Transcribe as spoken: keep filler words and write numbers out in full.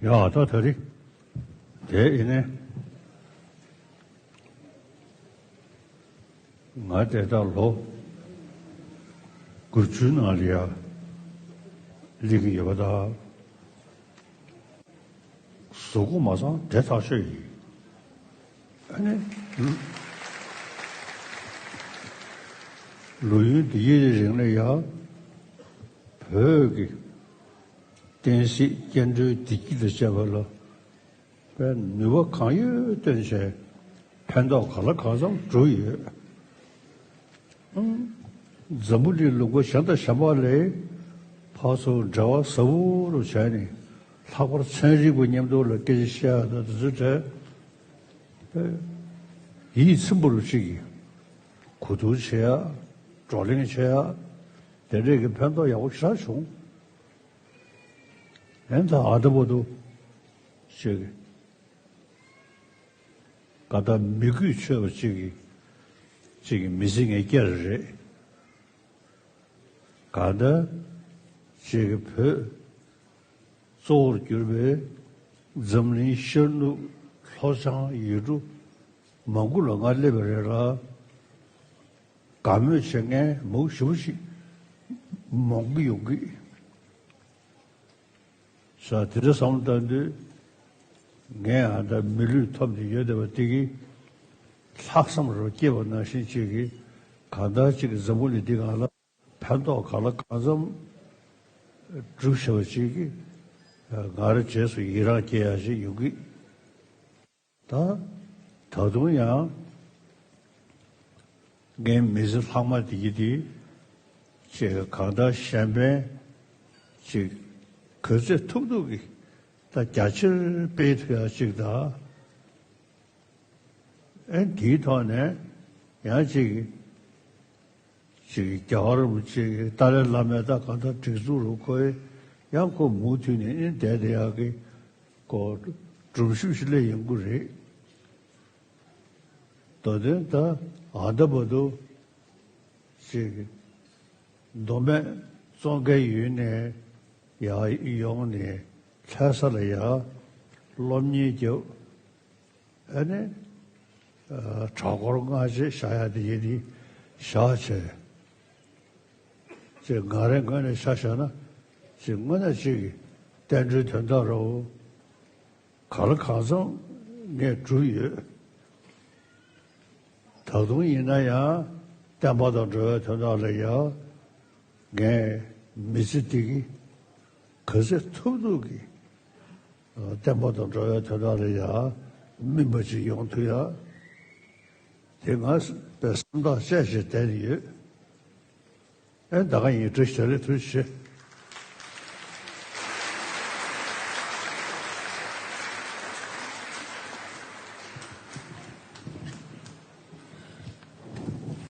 ཡ་ད་ད་རེད། དེ་ཡིན་ནས་ང་དེ་ལྟར་ལོ་དགུ་བཅུའི་ནང་ལ་ཡ་སླེབས་ཀྱི་ཡོད་པ་དང་། གཟུགས་པོ་མ་ཚང་དེ་ཐག་ཆོད་ཡིན། ཨ་ནི། ལོ་ཡུན་འདི་ཡི་རིང་ལ་ཡང་བོད་ཀྱི་བསྟན་སྲིད་སྐྱེ་འགྲོའི་བདེ་སྐྱིད་དང་བཅས་པ་ལ་དཔེ་ནུས་པ་གང་ཡོད་བཏོན་བྱས་ཕན་ཐོགས་ག་ལ་གང་འཚམ་བསྒྲུབས་ཡོད། འཛམ་བུ་གླིང་ལུང་པ་གཞན་དང་གཞན་པ་ལས་ཕར་ཚུར་འབྲེལ་བ་ཟབ་པོ་རུ་བྱས་ནས་ལྷག་པར་ཚན་རིག་པ་མཉམ་དུ་ལ་སྐད་ཆ་བཤད་ཡ་དང་དེ་ཚོའི་གྲས་ཡིད་ཚིམ་པོ་རུ་ཅིག་གིས་གོ་བསྡུར་བྱེད་ཡ། བགྲོ་གླེང་བྱེད་ཡ། དེ་འདྲས་ཀྱི་ཕན་ཐོགས་ཡག་པོ་ཞེ་དྲག་བྱུང་། ཨེ་ད་ཨ་ད་བར་དུ་ཅིག་ག་ད་མི་གུས་ཆོད་པ་ཅིག་གིས་ཅིག་གིས་མི་ཚེ་ངས་བསྐྱལ་རེད། གང་ལྟར་ཅིག་གིས་བོད་གཙོ་བོར་གྱུར་པའི་འཛམ་གླིང་ཤར་ནུབ་ལྷོ་བྱང་ཡུལ་གྲུ་མང་པོ་ལ་ང་སླེབས་པ་རེད་ལ། དགའ་མོས་བྱེད་མཁན་མང་པོ་ཞེ་པོ་ཞིག་མང་པོ་ཡོང་གི་ས། དེ་འདྲ་བསམ་བློ་བཏང་དུས་ངས་ཨ་ད་མི་ལུས་ཐོབ་ནས་ཡོད་བསྡད་པ་དེ་གིས་ལྷག་བསམ་རུ་སྐྱེས་པ་ནང་བཞིན་ཅིག་གིས་གང་ལྟར་ཅིག་གིས་འཛམ་བུ་གླིང་འདི་སྒང་ལ་ཕན་ཐོགས་གང་ལ་གང་འཚམ་སྒྲུབ་བྱ་བ་ཅིག་གིས་ང་རང་རྗེས་སུ་ཡི་རངས་སྐྱེ་ཡ་ཞིག་ཡོང་གི། ད་ད་དུང་ཡང་ངའི་མི་ཚེ་ལྷག་མ་དེ་གི་དེ་ཅིག་གང་ལྟར་གཞན་ཕན་ཅིག་ག་ཚོད་ཐུབ་ཐུབ་ཀྱིས་ད་རྒྱ་ཆེར་སྤེལ་ཐུབ་ཡ་ཅིག་དང་། ཨེ་དེའི་ཐོག་ནས་ཡང་ཅིག་ཅིག་རྒྱལ་བ་རིན་པོ་ཆེ་གི་ཏཱ་ལའི་བླ་མའི་ད་གང་ལྟར་སྒྲིག་འཛུགས་རུ་ཁོས་ཡང་ཁོ་མུ་མཐུད་ནས་ཨེ་བསྡད་བསྡད་ཡག་གི་ཁོ་སྒྲུབ་ཞུ་ཞིག་སླེབས་ཡོང་གི་རེད། མདོ་དོན་ད་ཨ་ད་བར་དུ་ཅིག་མདོ་སྨད་ཙོང་ཁའི་ཡུལ་ནས་ཡར་ཡོང་ནས་ལྷ་ས་ལ་ཡར་སློབ་གཉེར་རྒྱབ། ཨ་ནི་གྲྭ་སྐོར་སྔ་རྗེས་བཞག་ཡ་དེ་ཡིན་དེ་བཞག་བྱས། ཅེས་ང་རའི་ངོས་ནས་ཆ་བཞག་ན་ཅིག་དངོས་གནས་ཅིག་གི་བསྟན་འགྲོའི་དོན་དག་རོ། གང་ལ་གང་འཚམ་ངས་བསྒྲུབས་ཡོད། ད་དུང་ཡིན་ན་ཡང་བསྟན་པ་དང་འགྲོ་བའི་དོན་དག་ལ་ཡང་ངས་མི་ཚེ་འདི་གི་ག་ཚོད་ཐུབ་ཐུབ་ཀྱིས་བསྟན་པ་དང་འགྲོ་བའི་དོན་དག་ལ་ཡང་སྨིན་པ་ཅིག་ཡོང་ཐུབ་ཡ། དེ་ང་པའི་སེམས་ཐག་བཅད་བྱས་བསྡད་ཡོད། ཨེ་ད་ག་ཡིན་བཀྲ་ཤིས་བདེ་ལེགས་ཐུགས་རྗེ་ཆེ།